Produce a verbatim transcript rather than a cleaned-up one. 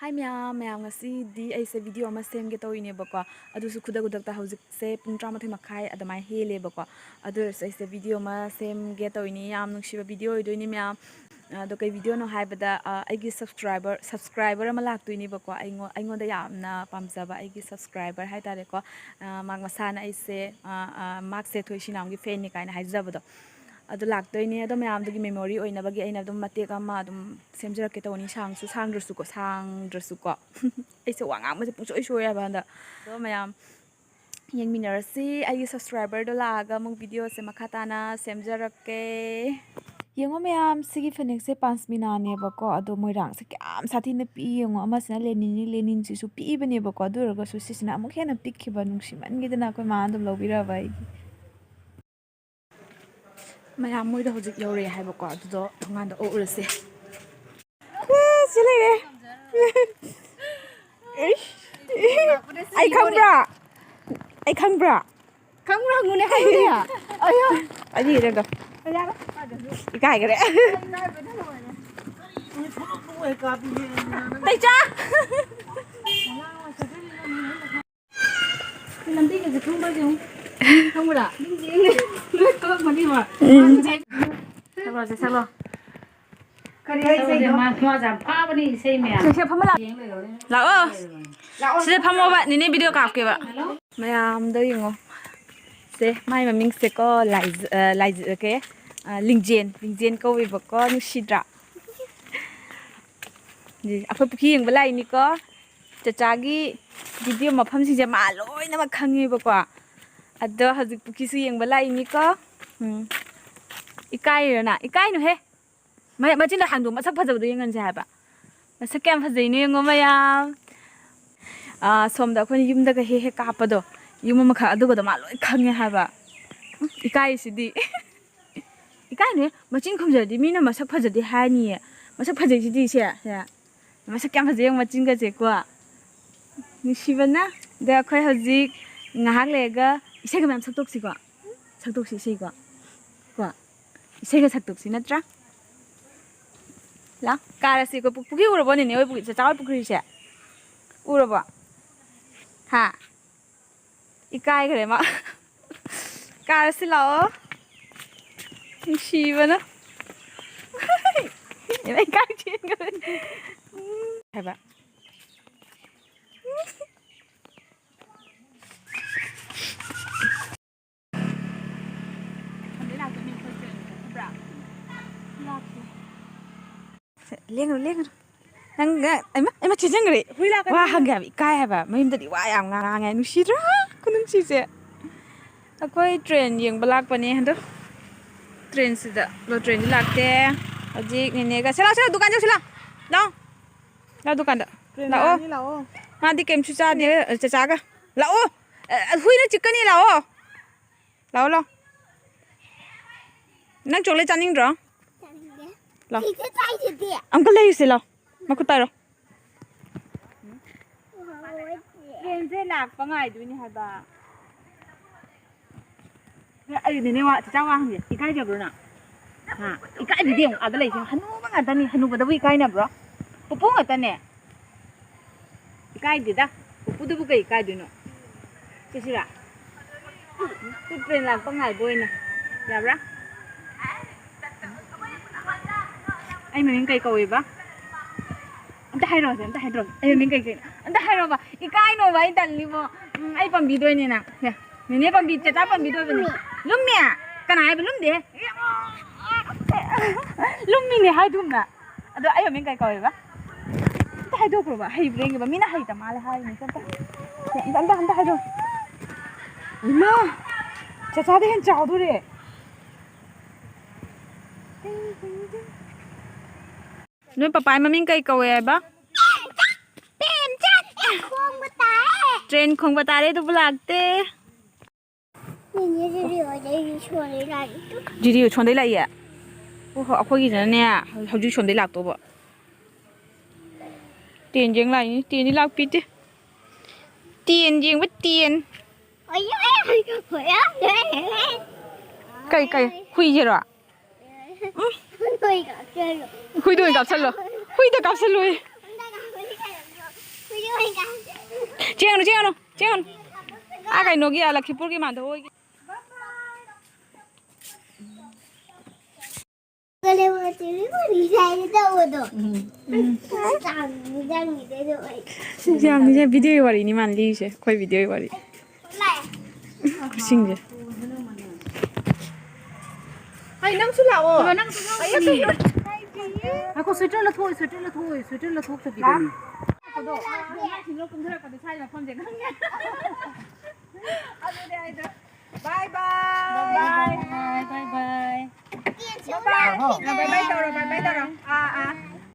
ꯍꯥꯏ ꯃꯌꯥꯝ, ꯃꯌꯥꯝ, ꯉꯁꯤꯗꯤ ꯑꯩꯁꯦ ꯚꯤꯗꯤꯑꯣ ꯑꯃ ꯁꯦꯝꯒꯦ ꯇꯧꯔꯤꯅꯦꯕꯀꯣ꯫ ꯑꯗꯨꯁꯨ ꯈꯨꯗꯛ ꯈꯨꯗꯛꯇ, ꯍꯧꯖꯤꯛꯁꯦ ꯄꯨꯡ ꯇꯔꯥꯃꯥꯊꯣꯏ ꯃꯈꯥꯏ ꯑꯗꯨꯃꯥꯏꯅ ꯍꯦꯜꯂꯦꯕꯀꯣ꯫ ꯑꯗꯨ ꯑꯣꯏꯔꯁꯨ ꯑꯩꯁꯦ ꯚꯤꯗꯤꯑꯣ ꯑꯃ ꯁꯦꯝꯒꯦ ꯇꯧꯔꯤꯅꯤ꯫ ꯌꯥꯝ ꯅꯨꯡꯁꯤꯕ ꯚꯤꯗꯤꯑꯣ ꯑꯣꯏꯗꯣꯏꯅꯤ ꯃꯌꯥꯝ꯫ ꯑꯗꯣ ꯀꯩ ꯚꯤꯗꯤꯑꯣꯅꯣ ꯍꯥꯏꯕꯗ, ꯑ, ꯑꯩꯒꯤ ꯁꯕꯁꯀ꯭ꯔꯥꯏꯕꯔ, ꯁꯕꯁꯀ꯭ꯔꯥꯏꯕꯔ ꯑꯃ ꯂꯥꯛꯇꯣꯏꯅꯦꯕꯀꯣ꯫ ꯑꯩꯉꯣꯟ-, ꯑꯩꯉꯣꯟꯗ ꯌꯥꯝꯅ ꯄꯥꯝꯖꯕ ꯑꯩꯒꯤ ꯁꯕꯁꯀ꯭ꯔꯥꯏꯕꯔ ꯍꯥꯏꯇꯥꯔꯦꯀꯣ꯫ ꯑ, ꯃꯍꯥꯛ ꯃꯁꯥꯅ ꯑꯩꯁꯦ, ꯑ, ꯑ, ꯃꯍꯥꯛꯁꯦ ꯊꯣꯏ ꯁꯤꯅꯥꯝꯒꯤ ꯐꯦꯟꯅꯤ ꯀꯥꯏꯅ ꯍꯥꯏꯖꯕꯗꯣ꯫ ꯑꯗꯨ ꯂꯥꯛꯇꯣꯏꯅꯦ꯫ ꯑꯗꯣ ꯃꯌꯥꯝꯗꯨꯒꯤ ꯃꯦꯃꯣꯔꯤ ꯑꯣꯏꯅꯕꯒꯤ ꯑꯩꯅ ꯑꯗꯨꯝ ꯃꯇꯦꯛ ꯑꯃ ꯑꯗꯨꯝ ꯁꯦꯝꯖꯔꯛꯀꯦ ꯇꯧꯕꯅꯤ, ꯁꯥꯡꯁꯨ ꯁꯥꯡꯗ꯭ꯔꯁꯨꯀꯣ, ꯁꯥꯡꯗ꯭ꯔꯁꯨꯀꯣ꯫ ꯑꯩꯁꯦ ꯋꯥ ꯉꯥꯡꯕꯁꯦ ꯄꯨꯡꯁꯣꯏ ꯁꯣꯏ ꯍꯥꯏꯕ ꯍꯟꯗꯛ꯫ ꯑꯗꯣ ꯃꯌꯥꯝ ꯌꯦꯡꯃꯤꯟꯅꯔꯁꯤ꯫ ꯑꯩꯒꯤ ꯁꯕꯁꯀ꯭ꯔꯥꯏꯕꯔꯗꯣ ꯂꯥꯛꯑꯒ ꯑꯃꯨꯛ ꯚꯤꯗꯤꯑꯣꯁꯦ ꯃꯈꯥ ꯇꯥꯅ ꯁꯦꯝꯖꯔꯛꯀꯦ꯫ ꯌꯦꯡꯉꯣ ꯃꯌꯥꯝ, ꯁꯤꯒꯤ ꯐꯅꯦꯛꯁꯦ ꯄꯥꯟꯁꯃꯤꯅꯥꯅꯦꯕꯀꯣ꯫ ꯑꯗꯣ ꯃꯣꯏꯔꯥꯡꯁꯦ ꯀꯌꯥꯝ ꯁꯥꯊꯤꯅ ꯄꯤꯛꯏ ꯌꯦꯡꯉꯣ꯫ ꯑꯃꯁꯤꯅ ꯂꯦꯅꯤꯟꯅꯤ, ꯂꯦꯅꯤꯟꯁꯤꯁꯨ ꯄꯤꯛꯏꯕꯅꯦꯕꯀꯣ꯫ ꯑꯗꯨ ꯑꯣꯏꯔꯒꯁꯨ ꯁꯤꯁꯤꯅ ꯑꯃꯨꯛ ꯍꯦꯟꯅ ꯄꯤꯛꯈꯤꯕ, ꯅꯨꯡꯁꯤꯃꯟꯈꯤꯗꯅ ꯑꯩꯈꯣꯏ ꯃꯥꯅ ꯑꯗꯨꯝ ꯂꯧꯕꯤꯔꯕ ꯑꯩꯒꯤ꯫ ꯃꯌꯥꯝ ꯃꯣꯏꯗꯣ ꯍꯧꯖꯤꯛ ꯌꯧꯔꯛꯑꯦ ꯍꯥꯏꯕꯀꯣ, ꯑꯗꯨꯗꯣ ꯊꯣꯡꯒꯥꯟꯗ ꯑꯣꯛꯎꯔꯁꯦ꯫ ꯑꯦ, ꯁꯤ ꯂꯩꯔꯦ꯫ ꯑꯩ ꯈꯪꯕ꯭ꯔꯥ? ꯑꯩ ꯈꯪꯕ꯭ꯔꯥ? ꯈꯪꯕ꯭ꯔꯥ ꯍꯪꯉꯨꯅꯦ, ꯍꯥꯏꯌꯨꯅꯦ꯫ ꯑꯌꯥ꯫ ꯑꯅꯤꯔꯒ꯫ ꯌꯥꯔꯦ꯫ ꯏꯀꯥꯏꯈ꯭ꯔꯦ꯫ ꯇꯩꯆꯥ! ꯂꯝꯕꯤꯒꯁꯦ ꯈꯪꯕ꯭ꯔꯥ ꯌꯦꯡꯉꯨ꯫ ꯈꯪꯕ꯭ꯔꯥ? ꯅꯣꯏ ꯊꯣꯛꯂꯛꯄꯅꯤꯕ꯫ ꯎꯝ꯫ ꯆꯠꯂꯣꯁꯦ, ꯆꯠꯂꯣ꯫ ꯀꯔꯤ ꯍꯥꯏꯁꯦ? ꯆꯠꯂꯣꯁꯦ, ꯃꯥ, ꯃꯥꯁꯦ ꯌꯥꯝ ꯐꯥꯕꯅꯤ ꯏꯁꯩ ꯃꯌꯥꯝ꯫ ꯁꯦ, ꯁꯦ, ꯐꯝꯃ ꯂꯥꯛꯑꯣ꯫ ꯌꯦꯡ ꯂꯩꯔꯕꯅꯤꯅ ꯂꯥꯛꯑꯣ꯫ ꯂꯥꯛꯑꯣ꯫ ꯁꯤꯗ ꯐꯝꯃꯣꯕ, ꯅꯦꯅꯦ ꯚꯤꯗꯤꯑꯣ ꯀꯥꯞꯀꯦꯕ꯫ ꯍꯜꯂꯣ꯫ ꯃꯌꯥꯝꯗꯣ ꯌꯦꯡꯉꯣ꯫ ꯁꯦ, ꯃꯥꯏ ꯃꯃꯤꯡꯁꯦꯀꯣ, ꯂꯥꯏꯖ-, ꯑ, ꯂꯥꯏꯖ-, ꯀꯩ? ꯑ, ꯂꯤꯡꯖꯦꯟ, ꯂꯤꯡꯖꯦꯟ ꯀꯧꯋꯦꯕꯀꯣ, ꯅꯨꯡꯁꯤꯗ꯭ꯔꯥ? ꯑꯩꯈꯣꯏ ꯄꯨꯈ꯭ꯔꯤ ꯌꯦꯡꯕ ꯂꯥꯛꯏꯅꯤꯀꯣ꯫ ꯆꯆꯥꯒꯤ ꯚꯤꯗꯤꯑꯣ ꯃꯐꯝꯁꯤꯡꯁꯦ ꯃꯥ ꯂꯣꯏꯅꯃꯛ ꯈꯪꯉꯦꯕꯀꯣ꯫ ꯑꯗꯣ ꯍꯧꯖꯤꯛ ꯄꯨꯈ꯭ꯔꯤꯁꯨ ꯌꯦꯡꯕ ꯂꯥꯛꯏꯅꯤꯀꯣ꯫ ꯎꯝ꯫ ꯏꯀꯥꯏꯔꯤꯔꯣ ꯅꯪ? ꯏꯀꯥꯏꯅꯨꯍꯦ꯫ ꯃ-, ꯃꯆꯤꯟꯗꯣ ꯍꯥꯡꯗꯣꯛ, ꯃꯁꯛ ꯐꯖꯕꯗꯣ ꯌꯦꯡꯍꯟꯁꯦ ꯍꯥꯏꯕ꯫ ꯃꯁꯛ ꯀꯌꯥꯝ ꯐꯖꯩꯅꯣ ꯌꯦꯡꯉꯣ ꯃꯌꯥꯝ꯫ ꯑꯥ, ꯁꯣꯝꯗ ꯑꯩꯈꯣꯏꯅ ꯌꯨꯝꯗꯒ ꯍꯦꯛ ꯍꯦꯛ ꯀꯥꯞꯄꯗꯣ, ꯌꯨꯝ ꯑꯃꯈꯛ ꯑꯗꯨꯒꯗꯣ ꯃꯥ ꯂꯣꯏ ꯈꯪꯉꯦ ꯍꯥꯏꯕ꯫ ꯎꯝ, ꯏꯀꯥꯏꯔꯤꯁꯤꯗꯤ꯫ ꯏꯀꯥꯏꯅꯨꯍꯦ, ꯃꯆꯤꯟ ꯈꯨꯝꯖꯔꯗꯤ ꯃꯤꯅ ꯃꯁꯛ ꯐꯖꯗꯦ ꯍꯥꯏꯅꯤꯌꯦ꯫ ꯃꯁꯛ ꯐꯖꯩꯁꯤꯗꯤ ꯁꯦ, ꯁꯦ꯫ ꯃꯁꯛ ꯀꯌꯥꯝ ꯐꯖꯩ ꯌꯦꯡꯉꯨ ꯃꯆꯤꯟꯒꯁꯦ ꯀꯣ꯫ ꯅꯨꯡꯁꯤꯕꯅ꯫ ꯑꯗ ꯑꯩꯈꯣꯏ ꯍꯧꯖꯤꯛ ꯉꯥꯏꯍꯥꯛ ꯂꯩꯔꯒ ꯏꯁꯩꯒ ꯃꯌꯥꯝ ꯁꯛꯇꯣꯛꯁꯤꯀꯣ꯫ ꯁꯛꯇꯣꯛꯁꯤ ꯏꯁꯩꯀꯣ꯫ ꯀꯣ꯫ ꯏꯁꯩꯒ ꯁꯛꯇꯣꯛꯁꯤ ꯅꯠꯇ꯭ꯔꯥ? ꯂꯥ, ꯀꯥꯔꯁꯤ꯫ ꯑꯩꯈꯣꯏ ꯄꯨ-, ꯄꯨꯈ꯭ꯔꯤ ꯎꯔꯕꯣ, ꯅꯦꯅꯦ ꯍꯣꯏ ꯄꯨꯈ꯭ꯔꯤ, ꯆꯦꯆꯥ ꯍꯣꯏ ꯄꯨꯈ꯭ꯔꯤꯁꯦ? ꯎꯔꯕꯣ? ꯍꯥ? ꯏꯀꯥꯏꯈ꯭ꯔꯦ ꯃꯥ꯫ ꯀꯥꯔꯁꯤ ꯂꯥꯛꯑꯣ꯫ ꯅꯨꯡꯁꯤꯕꯅ꯫ ꯏꯃꯥ, ꯏꯀꯥꯏ ꯆꯦꯟꯈ꯭ꯔꯦ꯫ ꯍꯥꯏꯕ꯫ ꯂꯦꯡꯒꯅꯨ, ꯂꯦꯡꯒꯅꯨ꯫ ꯅꯪ, ꯑꯩꯃ, ꯑꯩꯃ, ꯆꯦꯟꯁꯤꯟꯈ꯭ꯔꯦ꯫ ꯍꯨꯏ ꯂꯥꯛꯀꯅꯤ꯫ ꯋꯥ ꯍꯪꯒꯦ ꯍꯥꯏꯕ ꯏꯀꯥꯏ ꯍꯥꯏꯕ꯫ ꯃꯌꯨꯝꯗꯗꯤ ꯋꯥ ꯌꯥꯝ ꯉꯥꯡꯉꯦ꯫ ꯅꯨꯡꯁꯤꯗ꯭ꯔꯥ? ꯈꯨꯅꯨꯡꯁꯤꯁꯦ꯫ ꯑꯩꯈꯣꯏ ꯇ꯭ꯔꯦꯟ ꯌꯦꯡꯕ ꯂꯥꯛꯄꯅꯦ ꯑꯗꯣ꯫ ꯇ꯭ꯔꯦꯟꯁꯤꯗ, ꯂꯣ, ꯇ꯭ꯔꯦꯟꯗꯤ ꯂꯥꯛꯇꯦ꯫ ꯍꯧꯖꯤꯛ ꯅꯦꯅꯦꯒ, ꯁꯤ ꯂꯥꯎ, ꯁꯤ ꯂꯥꯎ, ꯗꯨꯀꯥꯟ ꯆꯧꯁꯤ ꯂꯥꯎ꯫ ꯂꯥꯎ꯫ ꯂꯥꯎ, ꯗꯨꯀꯥꯟꯗ꯫ ꯇ꯭ꯔꯦꯟ ꯂꯥꯛꯑꯣ꯫ ꯂꯥꯛꯑꯅꯤ, ꯂꯥꯛꯑꯣ꯫ ꯃꯥꯗꯤ ꯀꯩꯝꯁꯨ ꯆꯥꯗꯦ, ꯆꯆꯥꯒ꯫ ꯂꯥꯛꯑꯣ꯫ ꯑ, ꯍꯨꯏꯅ ꯆꯤꯛꯀꯅꯤ, ꯂꯥꯛꯑꯣ꯫ ꯂꯥꯛꯑꯣ, ꯂꯥꯛꯑꯣ꯫ ꯅꯪ ꯆꯣꯀ꯭ꯂꯦꯠ ꯆꯥꯅꯤꯡꯗ꯭ꯔꯣ? ꯆꯥꯅꯤꯡꯗꯦ꯫ ꯂꯥꯛꯑꯣ꯫ ꯁꯤꯁꯦ ꯆꯥꯏꯁꯤꯗꯤ꯫ ꯑꯝꯀ ꯂꯩꯔꯨꯁꯦ, ꯂꯥꯛꯑꯣ꯫ ꯃꯈꯨꯠ ꯄꯥꯏꯔꯣ꯫ ꯇ꯭ꯔꯦꯟꯁꯦ ꯂꯥꯛꯄ ꯉꯥꯏꯗꯣꯏꯅꯦ ꯍꯥꯏꯕ꯫ ꯑꯩ ꯅꯦꯅꯦ ꯋꯥ, ꯆꯆꯥ ꯋꯥ ꯍꯪꯒꯦ꯫ ꯏꯀꯥꯏꯖꯕ꯭ꯔꯣ ꯅꯪ? ꯍꯥ? ꯏꯀꯥꯏꯕꯤꯗꯦ ꯌꯦꯡꯉꯨ, ꯑꯥꯗ ꯂꯩꯁꯦ ꯍꯅꯨꯕ ꯉꯥꯛꯇꯅꯤ꯫ ꯍꯅꯨꯕꯗꯕꯨ ꯏꯀꯥꯏꯅꯕ꯭ꯔꯣ? ꯄꯨꯄꯨ ꯉꯥꯛꯇꯅꯦ꯫ ꯏꯀꯥꯏꯗꯦꯗ꯫ ꯄꯨꯄꯨꯗꯕꯨ ꯀꯩ ꯏꯀꯥꯏꯗꯣꯏꯅꯣ? ꯆꯠꯁꯤꯔꯥ? ꯇꯨ ꯇ꯭ꯔꯦꯟ ꯂꯥꯛꯄ ꯉꯥꯏꯕ ꯑꯣꯏꯅ꯫ ꯌꯥꯕ꯭ꯔꯥ? ꯑꯩ ꯃꯃꯤꯡ ꯀꯩ ꯀꯧꯋꯦꯕ? ꯑꯝꯇ ꯍꯥꯏꯔꯛꯑꯣꯁꯦ, ꯑꯝꯇ ꯍꯥꯏꯗ꯭ꯔꯣ? ꯑꯩ ꯃꯃꯤꯡ ꯀꯩ ꯀꯩꯅꯣ? ꯑꯝꯇ ꯍꯥꯏꯔꯛꯑꯣꯕ꯫ ꯏꯀꯥꯏꯅꯣꯕ, ꯑꯩ ꯇꯜꯂꯤꯕꯣ꯫ ꯎꯝ, ꯑꯩ ꯄꯥꯝꯕꯤꯗꯣꯏꯅꯦ ꯅꯪ꯫ ꯁꯦ, ꯅꯦꯅꯦ ꯄꯥꯝꯕꯤ, ꯆꯦꯆꯥ ꯄꯥꯝꯕꯤꯗꯣꯏꯕꯅꯦ꯫ ꯂꯨꯝꯃꯤ? ꯀꯅꯥ ꯍꯥꯏꯕ ꯂꯨꯝꯗꯦ? ꯂꯨꯝꯃꯤꯅꯦ ꯍꯥꯏꯗꯨꯝꯅ꯫ ꯑꯗꯣ ꯑꯩ ꯃꯃꯤꯡ ꯀꯩ ꯀꯧꯋꯦꯕ? ꯑꯝꯇ ꯍꯥꯏꯗꯣꯛꯈ꯭ꯔꯣꯕ꯫ ꯍꯩꯕ꯭ꯔꯥ ꯌꯦꯡꯒꯦꯕ꯫ ꯃꯤꯅ ꯍꯩꯇ ꯃꯥꯜꯂꯦ ꯍꯥꯏꯔꯤꯅꯦ꯫ ꯑꯝꯇ, ꯑꯝꯇ, ꯑꯝꯇ ꯍꯥꯏꯗꯣꯛ꯫ ꯏꯃꯥ! ꯆꯦꯆꯥꯗ ꯍꯦꯟꯅ ꯆꯥꯎꯗꯣꯔꯦ꯫ ꯅꯣꯏ ꯄꯄꯥꯏ ꯃꯃꯤꯡ ꯀꯩ ꯀꯧꯋꯦ ꯍꯥꯏꯕ? ꯈꯣꯡꯕ ꯇꯥꯏ꯫ ꯇ꯭ꯔꯦꯟ ꯈꯣꯡꯕ ꯇꯥꯔꯦ, ꯑꯗꯨꯕꯨ ꯂꯥꯛꯇꯦ꯫ ꯅꯦꯅꯦ, ꯔꯦꯗꯤꯑꯣꯗ ꯑꯩꯒꯤ ꯁꯣꯟꯗꯩ ꯂꯥꯛꯏ꯫ ꯔꯦꯗꯤꯑꯣ ꯁꯣꯟꯗꯩ ꯂꯥꯛꯏꯌꯦ? ꯑꯣ ꯍꯣ, ꯑꯩꯈꯣꯏꯒꯤꯗꯅꯅꯦ, ꯍꯧꯖꯤꯛ ꯁꯣꯟꯗꯩ ꯂꯥꯛꯇꯧꯕ꯫ ꯇ꯭ꯔꯦꯟ ꯌꯦꯡ ꯂꯥꯛꯏꯅꯤ, ꯇ꯭ꯔꯦꯟꯗꯤ ꯂꯥꯛꯄꯤꯗꯦ꯫ ꯇ꯭ꯔꯦꯟ ꯌꯦꯡꯕ ꯇ꯭ꯔꯦꯟ꯫ ꯑꯌꯥ! ꯀꯩ, ꯀꯩ? ꯍꯨꯏꯁꯤꯔꯣ? ꯎꯝ꯫ ꯍꯨꯏꯗ ꯑꯣꯏꯅ ꯀꯥꯞꯁꯜꯂꯣ꯫ ꯍꯨꯏꯗ ꯀꯥꯞꯁꯜꯂꯣꯌꯦ꯫ ꯆꯦꯟꯒꯅꯨ, ꯆꯦꯟꯒꯅꯨ, ꯆꯦꯟꯒꯅꯨ꯫ ꯑꯥ, ꯀꯩꯅꯣꯒꯤ, ꯑꯥ, ꯂꯛꯈꯤꯄꯨꯔꯒꯤ ꯃꯥꯙꯕ ꯍꯣꯏꯒꯤ꯫ ꯌꯥꯝꯅꯤꯁꯦ, ꯚꯤꯗꯤꯑꯣꯒꯤ ꯋꯥꯔꯤꯅꯤ ꯃꯥꯅ ꯂꯤꯔꯤꯁꯦ, ꯑꯩꯈꯣꯏ ꯚꯤꯗꯤꯑꯣꯒꯤ ꯋꯥꯔꯤ꯫ ꯈꯨꯁꯤꯡꯁꯦ꯫ ꯑꯩ ꯅꯪꯁꯨ ꯂꯥꯛꯑꯣ꯫ ꯅꯪꯁꯨ ꯂꯥꯛꯑꯣ꯫ ꯑꯩꯈꯣꯏ ꯁ꯭ꯋꯦꯇꯔ ꯂꯧꯊꯣꯛꯑꯣ, ꯁ꯭ꯋꯦꯇꯔ ꯂꯧꯊꯣꯛꯑꯣ, ꯁ꯭ꯋꯦꯇꯔ ꯂꯧꯊꯣꯛꯇꯕꯤꯗꯅꯤ꯫ ꯑꯗꯣ, ꯑꯉꯥꯡꯁꯤꯡꯗꯣ ꯀꯨꯝꯊꯔꯛꯄꯗ ꯁ꯭ꯋꯥꯏ ꯃꯐꯝꯁꯦ ꯈꯪꯉꯦ꯫ ꯑꯗꯨꯗꯤ ꯑꯩꯗꯣ bye bye꯫ Bye bye, bye bye꯫ Bye bye ꯇꯧꯔꯣ, bye bye ꯇꯧꯔꯣ꯫ ꯑꯥ, ꯑꯥ꯫